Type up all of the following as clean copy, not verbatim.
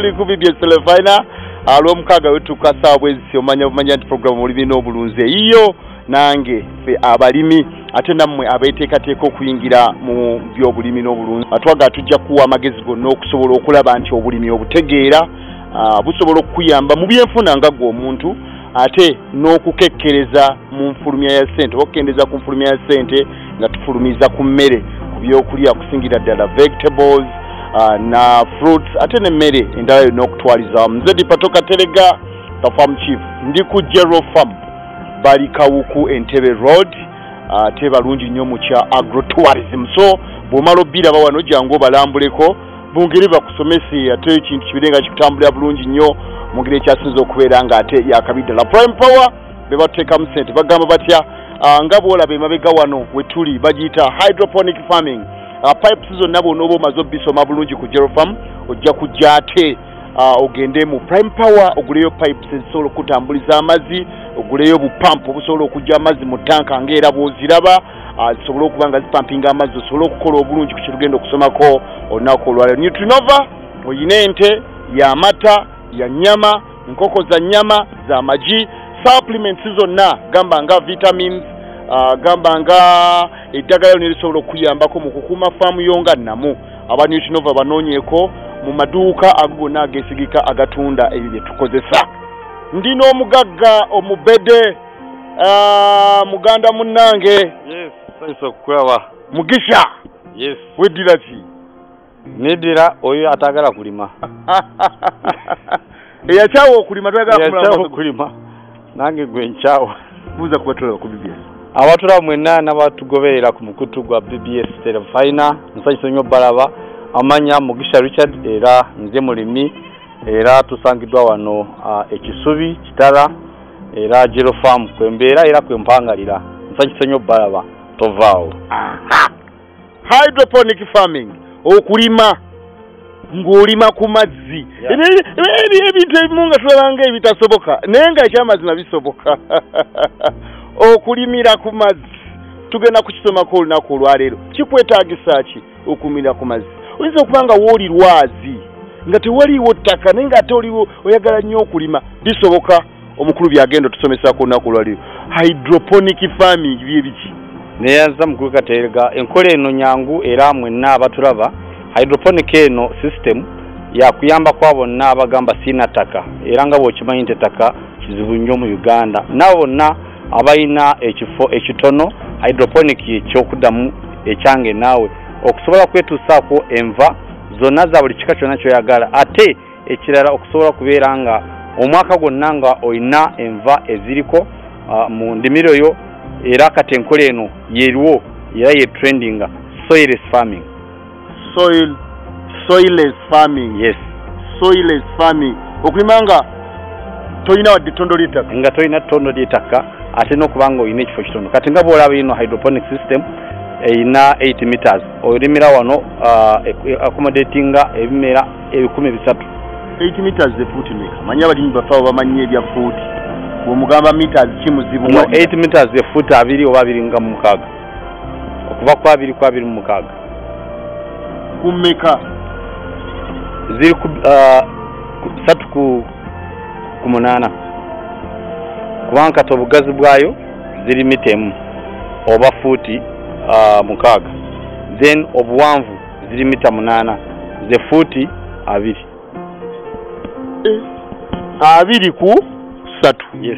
Tuli ku BBS Telefina alwomukaaga wetuuka ssaawa bwezisi, omanya bumanya nti programu Obulimi n'Obulunzi eyiyo nange ffe abalimi ate nammwe abeeteekateeka okuyingira mu byobulimi n'obulunzi. Atwaga tujja kuwa amagezi gonna okusobola okulaba nti obulimi obutegeera, busobola okukuyamba mu byenfuna nga ggwe omuntu, ate n'okukekkereza mu nfulumya ya ssente oba okukendeeza ku nfulumya ya ssente nga tufulumiza ku mmere, ku byokulya, kusingira ddala vegetables na fruits ate n'emmere endala yonna okutwaliza wamu. Nze Dipato Katerega, the farm chief, ndi ku Gero Farm, bali Kawuku Entebbe Road, ate balungi nnyo mu kya agrotourism. So bw'omala obbiraba wano jangu obalambuleko bongere bakusomese ate ekintu kibire nga kikutambulira bulungi nnyo mu ngeri ekyasinze okubeera nga ate yakabi ddala. Prime Power be batuteekamu ssente, bagamba batya? Nga bw'olaba emabega wano we tuli bagiyita hydroponic farming. Pipes zonna bw'onooba omaze obbisoma bulungi ku Gero Farm, ojja kujja ate ogende mu Prime Power oguleyo pipes ezisobola okutambuliza amazzi, oguleyo bupampu obusobola okujja amazzi mu ttanka ng'era bw'oziraba, zisobole okuba nga zipampinga amazzi osobole okukola obulungi ku kyetugenda okusomako olunaku olwaleero. Nutrinova, oyina ente y'amata, ya nnyama, nkoko za nnyama, za magi, supplements zonna gamba nga vitamins, gamba nga eddagala lyonna erisobola okuyambako mu kukuuma faamu yo nga nnamu. Aba Nutrinova banoonyeeko mu maduuka ago gonna ageesigika agatunda ebyo bye tukozesa. Ndi n'omugagga omubede, muganda munnange. Yes, nsanyuse okukulaba. Mugisha. Yes. Weddira ki? Neddira oyo ataagala kulima. Eyakyawa okulima toyagala. Eyakyawa okulima nange gwe nkyawa. Buuza ku batulaba ku BBS. Abatulaba mwenna n'abatugoberera ku mukutu gwa BBS Telefina, nsanyuse nnyo balaba. Amanya Mugisha Richard, era nze mulimi, era tusangiddwa wano Ekisubi Kitara, era Gero Farm kwembeera era kwempangalira. Nsanyuse nnyo balaba, tovaawo. Hydroponic farming, okulima ng'olima ku mazzi. Ebintu ebimu nga tulaba nga ebitasoboka, naye nga ekyamazima bisoboka. Okulimira ku mazzi tugenda kukisomako olunaku olwaleero. Kikwetaagisa ki okulimira ku mazzi? Oyinza okuba nga wooli lwazi nga tewaliiwo ttaka, naye ng'ate oliwo oyagala nnyo okulima, bisoboka. Omukulu byagenda otusomesako olunaku olwaleero, hydroponic farming bye biki? Neyanza mukulu Katerega. Enkola eno nyangu era mwenna abatulaba, hydroponic eno system yakuyamba kwa bonna abagamba siina ttaka, era nga bw'okimanyi nti ettaka kizibu nnyo mu Uganda, nabo bonna abalina ekifo ekitono, hydroponic ekyokuddamu ekyange naawe okusobola kwetuusaako enva zonna za buli kika kyonna ky'oyagala. Ate ekirala, okusobola kubeera nga omwaka gwonna nga olina enva eziriko mu ndimiro yo. Era kati enkola eno yeriwo era ye trendinga, soilless farming. Soilless farming. Yes. Soilless farming, okulima nga tolina wadde ettondo ly'ettaka. Nga tolina ttondo ly'ettaka, ate n'okuba nga olina ekifo kitono. Kati nga bw'olaba ino hydroponic system erina 8 meters, olimira wano accommodatinga ebimera 300,000. 8 meters efuuti meka? Manyi abalimi baffe abo bamanyi ebya fuuti, bw'omugamba meters kimuzibu. No, 8 meters efuuti 20 oba 26, okuva ku 20 ku 26. Ku mmeka? Ziri ku 3 ku 8, kubanga kati obugazi bwayo ziri mita 1 oba fuuti 6, then obuwanvu ziri mita 8, ze fuuti 20. 20 ku 3. Yes.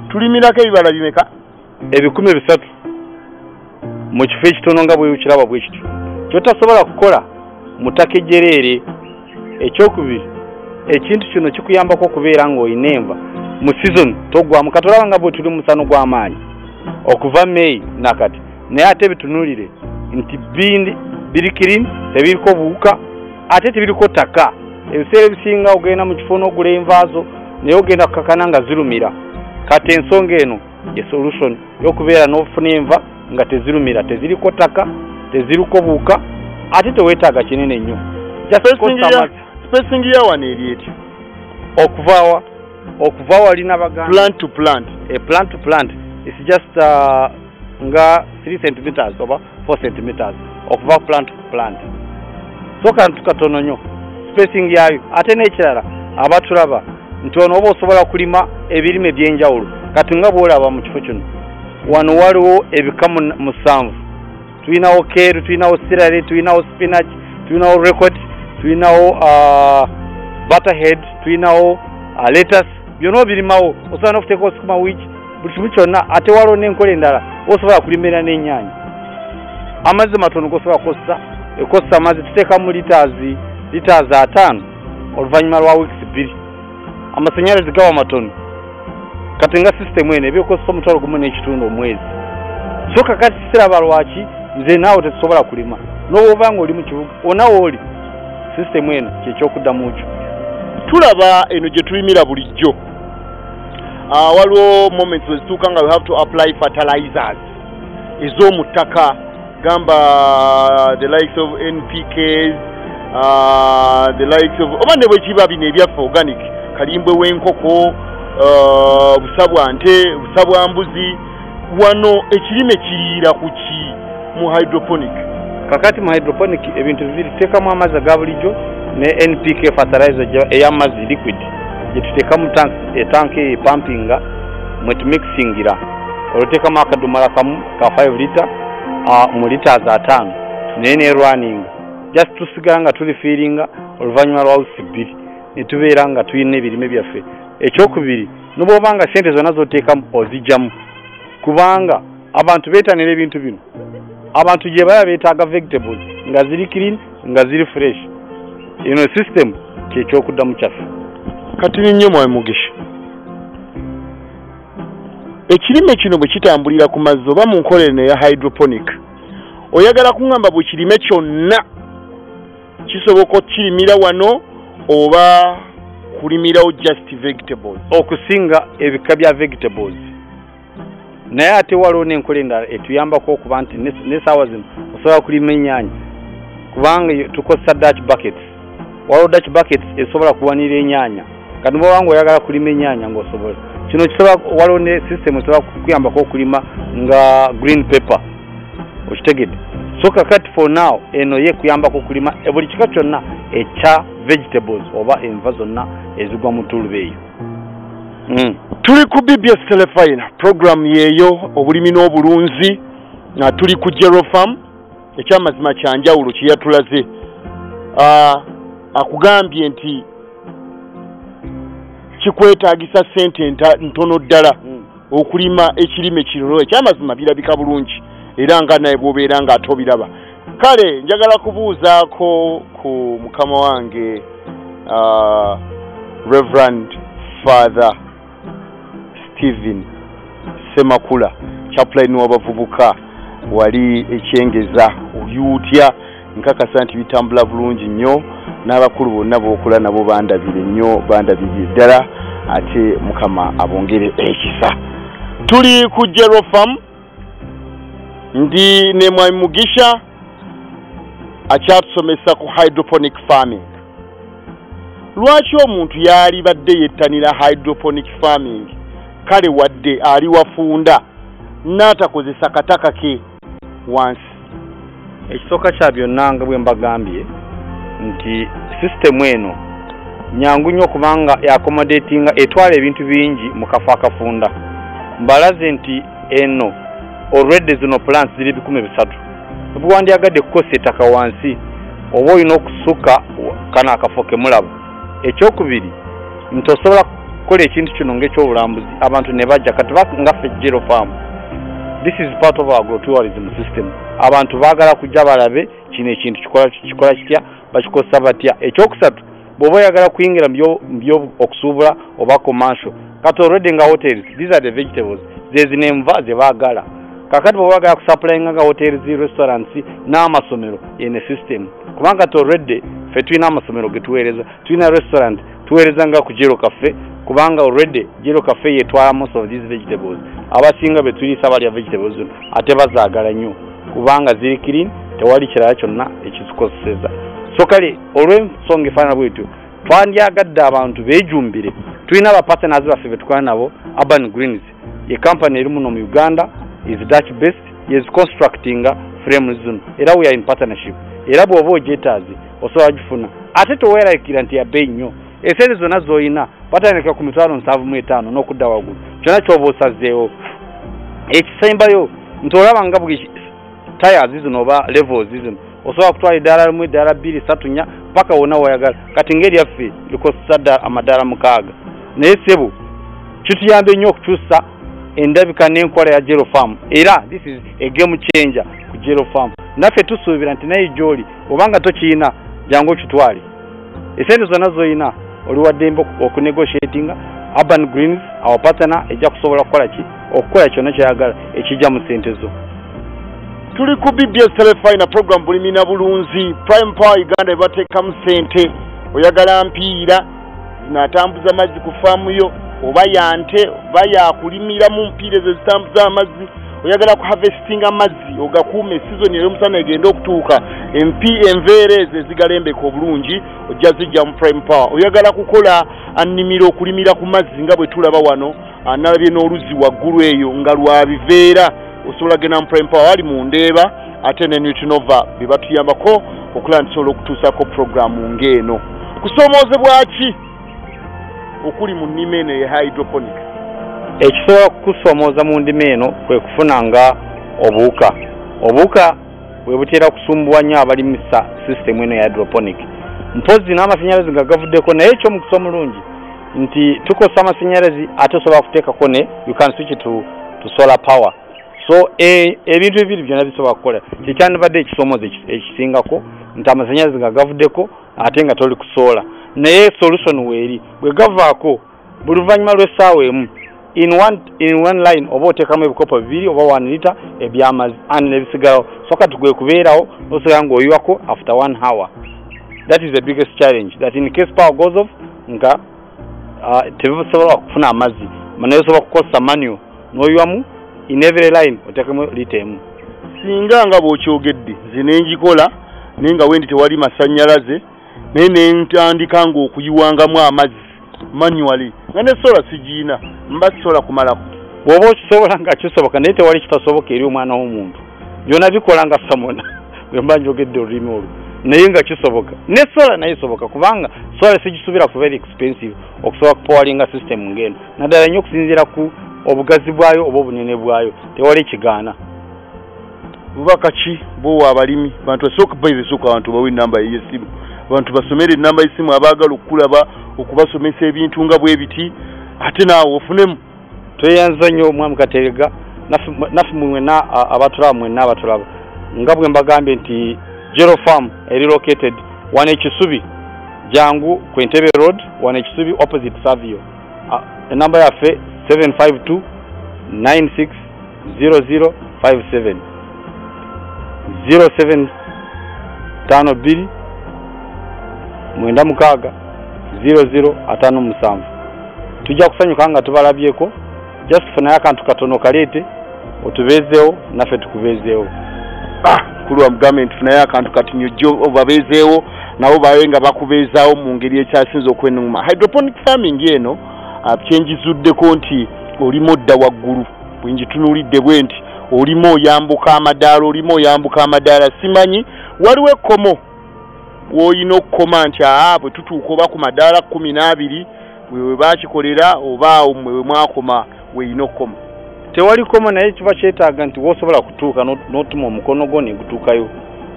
Tulimirako ebibala bimeka? 300,000 mu kifo ekitono nga bwe kiraba bwe kityo, kyotasobola kukola mu ttaka ejjereere. Ekyokubiri, ekintu kino kikuyambako okubeera ng'olina enva mu season, toggwamu. Kati olaba nga bwe tuli mu musano gw'amaanyi okuva May nakati, naye ate bitunuulire nti bindi biri clean, tebiriko buwuka ate tebiriko ttaka. Ebiseera ebisinga ogenda mu kifo n'ogula envaazo, naye ogenda kukakana nga zirumira. Kati ensonga eno ye solution y'okubeera n'ofuna enva nga tezirumira, teziriko ttaka, teziriko buwuka, ate teweetaaga kinene nnyo. Just kozesa amazzi. Spacing ya wano eri etyo? Okuva okuva wali n'abaganda Plant to plant. A plant to plant is just nga 3 centimeters oba 4 centimeters okuva plant to plant, so kantu katono nnyo. Spacing yaayo. Ate n'ekirala abatulaba nti wano oba osobola kulima ebirime ebyenjawulo. Kati nga bw'olaba mu kifo kino, wano waliwo ebika 7. Tulinawo kale, tulinawo celery, tulinawo spinach, tulinawo rocket, tulinawo butterhead, tulinawo lettuce. Byonna obirimawo. Osobola n'okuteekawo sukuma wiki, buli kimu kyonna. Ate waliwo n'enkola endala, osobola kulimira n'ennyaanya. Amazzi matono gosobola kukozesa, ekozesa amazzi tuteekamu liters 5 oluvannyuma lwa weeks 2. Amasannyalaze gaba matono. Kati nga sisitemu eno ebyokozesa 1,500 omwezi. So kakati siraba lwaki nze naawe tetusobola kulima. N'obwoba nga oli mu kibuga, wonna wooli, sisitemu eno kyekyokuddamu kyo. Tulaba eno gye tulimira bulijjo. Waliwo moments wezituuka nga we have to apply fertilizers ez'omu ttaka, gamba the likes of NPKs, the likes of oba ne bwe kiba bino ebyaffe organic, kalimbwe w'enkoko, busa bwa nte, busa bwa mbuzi. Wano ekirime kiriira ku ki mu hydroponic? Kakati mu hydroponic ebintu bibiri, tuteekamu amazzi aga bulijjo ne NPK fertilizer ey'amazzi liquid gye tuteeka mu tank, etanka eyo epampinga mwe tumixingira. Oluteekamu akadomala kamu ka 5 liter mu liters 5, naye nerwaninga just tusigala nga tulifiiringa oluvannyuma lwa wiiki 2 ne tubeera nga tulina ebirime byaffe. Ekyokubiri, n'obwoba nga sente zonna z'oteekamu ozijjamu, kubanga abantu beetanira ebintu bino. Abantu gye baba beetaaga vegetables nga ziri clean, nga ziri fresh. Eno system kyekyokuddamu kyaffe. Kati nnyo Mwami Mugisha, ekirime kino bwe kitambulira ku mazzi oba mu nkola eno eya hydroponic, oyagala kuŋŋamba bwe kirime kyonna kisoboka okukirimira wano oba kulimirawo just vegetables? Okusinga ebika bya vegetables. Naye ate waliwo n'enkola endala etuyambako okuba nti n'essaawa zino osobola kulima ennyaanya, kubanga tukozesa Dutch buckets. Waliwo Dutch buckets esobola kuwanira ennyaanya. Kati bw'oba nga oyagala kulima ennyaanya ng'osobola kino kisobola, waliwo ne system esobola kukuyambako okulima nga green pepper, okitegedde? So kakati for now eno ye kuyambako okulima buli kika kyonna ekya vegetables oba enva zonna ezigwa mu ttuluba eyo. Tuli ku BBS Telefina, program yeeyo obulimi n'obulunzi, nga tuli ku Gero Farm. Ekyamazima kyanjawulo kye yatulaze. Akugambye nti kikwetaagisa ssente ntono ddala okulima ekirime kino. Ekyamazima birabika bulungi, era nga naye bw'obeera nga ate obiraba. Kale njagala kubuuzaako ku mukama wange Reverend Father Stephen Semakula, chaplain w'abavubuka wali ekyengeza. Oli otya? Nkakasa nti bitambula bulungi nnyo, n'abakulu bonna b'okola nabo bandabire nnyo, bandabirire ddala, ate Mukama abongere ekisa. Tuli ku Gero Farm, ndi ne Mwami Mugisha akyatusomesa ku hydroponic farming. Lwaki omuntu yalibadde yettanira hydroponic farming, kale wadde ali wafunda n'atakozesa kataka ke wansi? Ekisooka kya byonna, nga bwe mbagambye nti sisitemu eno nyangu nnyo kubanga accommodatinga, etwala ebintu bingi mu kafo akafunda. Mbalaze nti eno already zino plants ziri 300. Bwewandyagadde kukosa ettaka wansi, oba olina okusukka kano akafo ke mulaba. Ekyokubiri nti osobola kukola ekintu kino ng'ekyobulambuzi, abantu ne bajja. Kati nga ffe Gero Farm, this is part of our agrotourism system. Abantu baagala kujja balabe kino ekintu kikola kitya, bakikozesa batya. Ekyokusatu, bw'oba oyagala kuyingira mu byo okusuubula oba commercial, kati already nga hotels, these are the vegetables, ze zino enva ze baagala. Kakati bw'oba oyagala kusupplyinga nga hotels, restaurants n'amasomero, eno system, kubanga kati already ffe tulina amasomero ge tuweereza, tulina restaurant tuweereza nga ku Gero Cafe, kubanga already Gero Cafe yetwala most of these vegetables. Abasinga be tuliisa balya vegetables zino, ate bazaagala nnyo kubanga ziri clean, tewali kirala kyonna ekizikozeseza. So kale olw'ensonga efaanana bwetyo, twandyagadde abantu beejumbire. Tulina abapartners baffe be tukola nabo. Urban Greens ye company eri muno mu Uganda, is Dutch based, yes, constructing frames zino, era we are in partnership. Era bw'oba ogyetaaze Osobola gifuna ate toweeraliikirira nti yabbeeyi nnyo. Esente zonna z'olina batandika ku 75,000 n'okudda waggulu, kyonna ky'oba osazeewo. Ekisembayo nti olaba nga buli tiers zino oba levels zino osobola kutwala eddaala limu, eddaala 2, 3, 4 paka wonna w'oyagala. Kati ng'eryaffe likozesa amadaala 6, naye ssebo kituyambye nnyo okukyusa endabika n'enkola ya Jello Farm, era this is a game changer ku Jello Farm. Naffe tusuubira nti naye gy'oli obanga tokiyina jangu okitwale. Esente zonna z'olina oli wa ddembe okunegotiatinga. Urban Greens, our partner, ejja kusobola kukola ki? Okukola kyonna ky'oyagala ekijja mu ssente zo. Tuli ku BBS Telefina program Bulimi na Bulunzi. Prime Power Uganda ebateekamu ssente. Oyagala mpiira zinatambuza amazzi ku faamu yo, oba ya nte oba yakulimira mu mpiira ezo zitambuza amazzi. Oyagala ku harvesting amazzi ogakuume season ey'omusana egenda okutuuka, enveera ezo ezigalembeka obulungi ojja zijja mu Prime Power. Oyagala kukola nnimiro okulimira ku mazzi nga bwe tulaba wano, nalabye n'oluzzi waggulu eyo nga lwa biveera, osobola genda mu Prime Power wali mu Ndeeba ate ne Nutrinova bye batuyambako okulaba nti tusobola okutuusaako puroguramu ng'eno. Kusoomoozebwa ki okuli mu nnima eno eya hydroponics? Ekisobola kukusoomooza mu ndima eno kwe kufuna nga obuwuka. Obuwuka bwe butera kusumbuwa nnyo abalimisa system eno ya hydroponic, mpozzi n'amasannyalaze nga gavuddeko. Naye ekyomukisa omulungi nti tukozesa amasannyalaze ate osobola kuteekako ne you can switch to solar power. So ebintu bibiri byonna bisobola kukola. Kyekyandibadde ekisoomoozo ekisingako nti amasannyalaze nga gavuddeko ate nga toli ku solar, naye solution weeri bwe gavaako buli luvannyuma lw'essaawa emu in one line oba oteekamu ebikopo 2 oba 1 liter eby'amazzi and nebisigalawo. So kati gwe kubeerawo nosigala ng'oyiwako after 1 hour. That is the biggest challenge, that in case power goes off nga tebisobola kufuna amazzi, naye osobola kukozesa manual n'oyiwamu in every line oteekemu lita emu. Singa nga bw'okyogedde nze ne ngikola naye nga wendi tewali masannyalaze, naye ne ntandika ng'okuyiwangamu amazzi manually nga ne sola sigiina, mba sisobola kumalako. Bw'oba okisobola nga kisoboka, naye tewali kitasoboka eri omwana w'omuntu. Byonna bikola nga samona bwe mba njogedde olulimi olwo, naye nga kisoboka. Ne sola naye esoboka, kubanga sola sigisuubira ku very expensive okusobola kupowalinga system ng'eno, naddala nnyo okusinziira ku obugazi bwayo oba obunene bwayo, tewali kigaana. Bubaka ki bw'owa abalimi? Bantu basooka baizesooka abantu bawe ennamba y'essimu, abantu basomere ennamba y'essimu abaagala okukulaba okubasomesa ebintu nga bwe biti, ate naawe ofunemu. Tweyanza nnyo omwami Kateregga, naffe mwenna abatulaba, mwenna abatulaba nga bwe mbagambye nti Jello Farm eri located wano e Kisubi, jangu ku Entebbe Road wano e Kisubi opposite Savio. Enamba yaffe 752 96 0057 0752 96 0057. Tujja kusanyuka nga tubalabyeko. Just funayo akantu katono kaleete otubeezeewo naffe tukubeezeewo. Mukulu wa mugambe nti funayo akantu kati ojje obabeezeewo nabo babe nga bakubeezaawo mu ngeri ekyasinze okwenuma. Hydroponic farming eno kyenjizuddeko nti olimu odda waggulu, bwe ngitunuulidde bwe nti olimu oyambuka amadaala, olimu oyambuka amadaala. Simanyi waliwo ekkomo w'olina okukoma nti bwe tutuuka oba ku madaala 12 we baakikolera oba awo mmwe we mwakoma weeyina okukoma. Tewali kkomo, naye kiba kyetaaga nti w'osobola kutuuka n'otuma omukono gwo ne gutuukayo,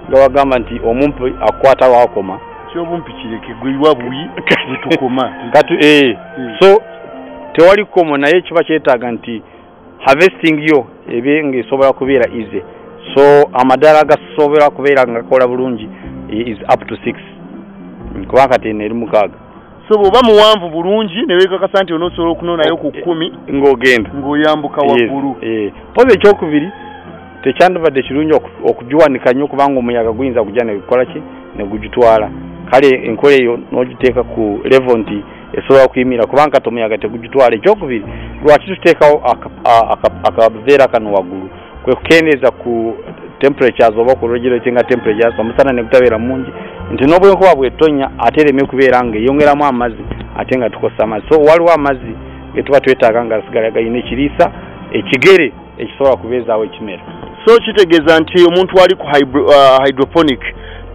nga wagamba nti omumpi akwata waakoma. Kyobumpi kireke gwe buyi wetukoma. Kati so tewali kkomo, naye kiba kyetaaga nti harvesting yo ebe ng'esobola kubeera easy. So amadaala gasobola kubeera nga gakola bulungi is up to 6, kubanga kati eno eri 6. So bw'oba muwanvu bulungi ne weekakasa nti onoosobola okunonayo ku 10 ng'ogenda ng'oyambuka waggulu. Mpozi ekyokubiri tekyandibadde kirungi okugiwanika nnyo, kubanga omuyaga guyinza kujja negukola ki ne gugitwala. Kale enkola eyo n'ogiteeka ku level nti esobola kuyimira, kubanga kati omuyaga tegugitwala. Ekyokubiri lwaki tuteekawo akaveera kano waggulu? Kwe kukendeeza ku temperatures oba ku regulating temperatures, omusana ne gutabeera mungi nti n'obwenkuba bwetonya ate ereme kubeera nga eyongeramu amazzi ate nga tukozesa amazzi. So waliwo amazzi ge tuba twetaaga nga gasigala galina ekiriisa ekigere ekisobola kubeezaawo ekimera. So kitegeeza nti omuntu ali ku hydroponic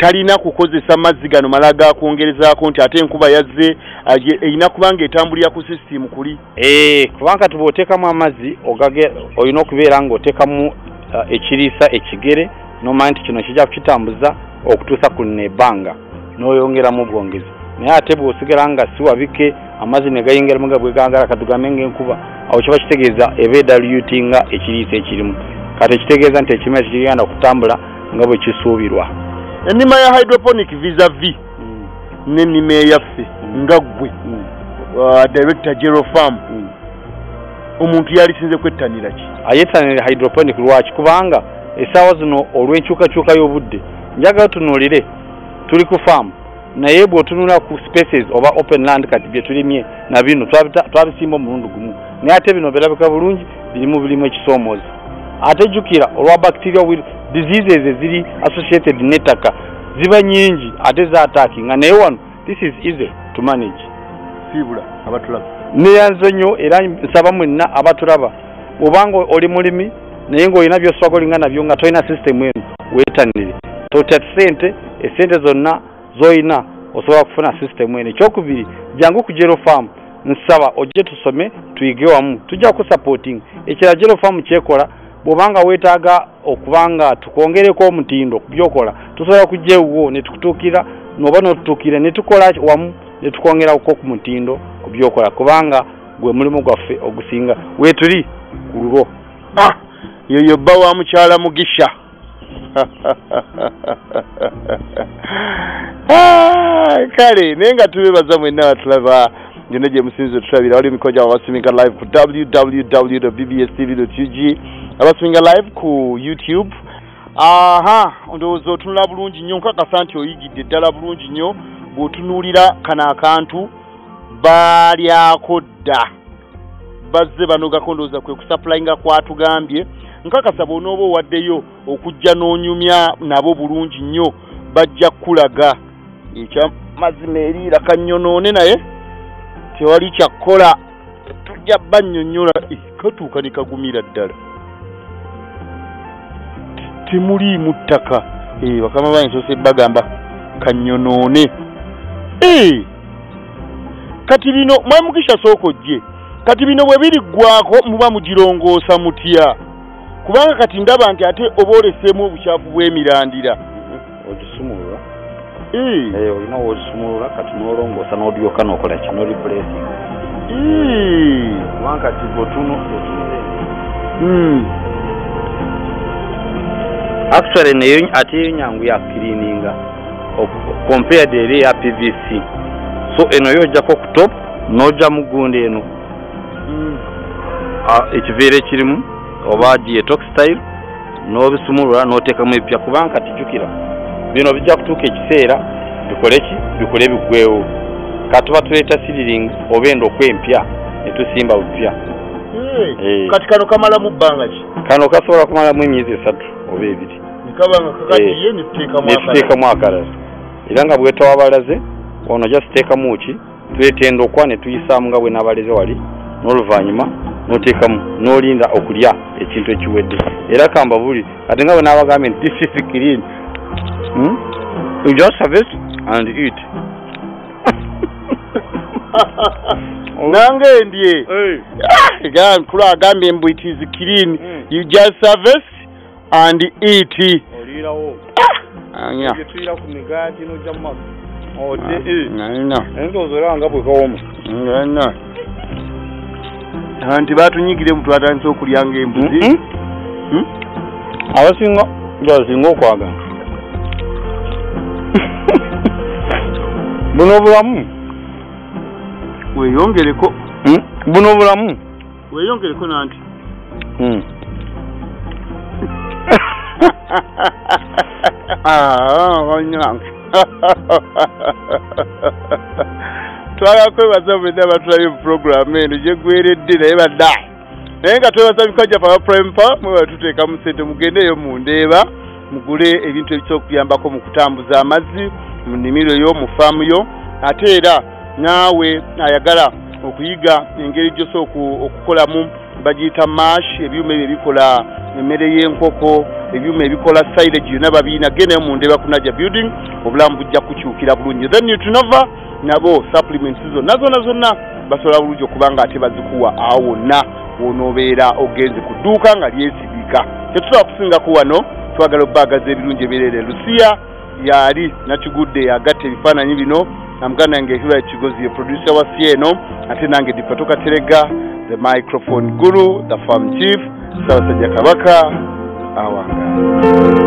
Talina kukozesa mazzi gano mala gakwongerezaako nti ate enkuba yazze, erina kubanga etambulira ku system kuli. Kubanga tuba oteekamu amazzi olina okubeera ng'oteekamu ekiriisa ekigere, n'omanya nti kino kijja kukitambuza okutuusa ku lino ebbanga, n'oyongeramu bwongezi. Naye ate bw'osigala nga si wabike, amazzi ne gayingiramu nga bwe gaagala, katugambe ng'enkuba, awo kiba kitegeeza eba edalutinga ekiriisa ekirimu. Kati ekitegeeza nti ekimera tekigenda kutambula nga bwe kisuubirwa. Ennima ya hydroponic vis-a-vis n'ennima eyaffe nga ggwe director Gero Farm, omuntu yalisinze kwettanira ki? Ayettanira hydroponic. Lwaki? Kubanga essaawa zino olw'enkyukakyuka y'obudde, njagala tunuulire, tuli ku farm, naye bw'otunula ku spaces oba open land, kati bye tulimye na bino twabisimba omulundi gumu, naye ate bino birabika bulungi, birimu ekisoomooza. Ate jjukira olwa bacteria diseases eziri associated n'ettaka ziba nnyingi, ate zaattackinga, naye wano this is easy to manage. Siibula abatulaba. Neyanze nnyo, era nsaba mwenna abatulaba, obanga oli mulimi naye ng'olina by'ostrugglinga nabyo nga tolina system eno, weetanire. Totya ssente, essente zonna z'olina osobola kufuna system eno. Ekyokubiri, jangu ku Gero Farm, nsaba ojje tusome tuyige wamu, tujja kusupporting. Ekirala Gero Farm kyekola, bw'obanga weetaaga okubanga tukwongereko omutindo ku byokola, tusobola kujja ewuwo ne tukutuukira, n'oba n'otutuukira ne tukola wamu ne tukwongerako ku mutindo ku byokola, kubanga gwe mulimu gwaffe ogusinga weetuli ku lulwo. Yoyo bba wa mukyala Mugisha. Kale naye nga tubebaza mwenna batulaba yonna gye musinze tutulabira. Wali emikono gyabwe abastreaminga live ku www.bbstv.ug, abastreaminga live ku YouTube. Aha, ndowooza otunula bulungi nnyo, nkakasa nti oyigidde ddala bulungi nnyo bw'otunuulira kano akantu baalyako dda, bazze banogako, ndowooza kwe kusupplyinga kwatugambye. Nkakasa bw'onooba owaddeyo okujja n'onyumya nabo bulungi nnyo, bajja kukulaga ekyamazima eriira kanyonoone, naye tewali kyakkola, tujja bannyonnyola. Katuuka ne kagumira ddala, temuliimu ttaka. Bakama bange nsoose bagamba kanyonoone. Kati bino Mwamugisha sooka ojje, kati bino bwe biriggwako muba mugirongoosa mutya? Kubanga kati ndaba nti ate oba oleseemu obukyafu bw'emirandira. Ogisumulula. Olina w'ogisumulula, kati n'olongoosa n'odyoka n'okola ki, n'oreplacinga. Kubanga kati bw'otunula actually nayo ate yo nyangu ya cleaninga compared eri eya PVC. So eno yo ojjako ku top n'ojja mu gundi eno ekiveera ekirimu oba textile n'obisumulula n'oteekamu ebipya, kubanga kati jjukira bino bijja kutuuka ekiseera bikole ki, bikole biggwewo. Kati tuba tuleeta seedlings oba endokwa empya ne tusimba bupya. Kati kano kamalamu bbanga ki? Kano kasobola kumalamu emyezi 3 oba 2, nekabanga kakaddiye ne tuteekamu akalala. Era nga bwe twabalaze ono just teekamu ki, tuleeta endokwa ne tuyisaamu nga bwe naabaleze wali, n'oluvannyuma n'oteekamu n'olinda okulya ekintu ekiwedde. Era kambabuli ate nga bwe naabagambye nti this is clean, you just harvest and eat. Nange ndye nkulu agambye mbu it is clean, you just harvest and eat. Oliirawo tuyira ku migaati n'ojja mu maaso. Endowooza olaba nga bwe kawooma. Nti batunyigiremu twatandise okulya ng'embuzi. Abasinga basinga okwagala buno obulamu. Weeyongereko buno obulamu, weeyongereko nanti. Twagala kwebaza mwenna abatulabye mu puroguramu eno gyeggweredde, naye badda naye nga twebaza mikwaja gyaffe aba Prime Power, mwe batuteekamu ssente, mugendeeyo mu Ndeeba mugule ebintu ebisobola okuyambako mu kutambuza amazzi mu nnimiro yo, mu faamu yo. Ate era naawe ayagala okuyiga engeri gy'osobola okukolamu bagiyita mash, ebyuma ebyo ebikola emmere y'enkoko, Ebyuma ebikola silage yonna babiina. Gendayo mu Ndeeba ku Naja Building, obulamu bujja kukyukira bulungi. Then Nutrinova nabo supplements zonna zonna zonna basobola bulungi okuba nga ate bazikuwa awo wonna wonoobeera ogenze ku dduuka nga lyesibika. Tetusobola kusingako wano, twagala obbaagaza ebirungi ebireere. Lusiya yali Nakigudde yagatta ebifaananyi bino, namuganda yange Hillary Kigozi ye producer wa Sieno, ate nange Dipato Katerega, the microphone guru, the farm chief. Ssaabasajja Kabaka awangaale.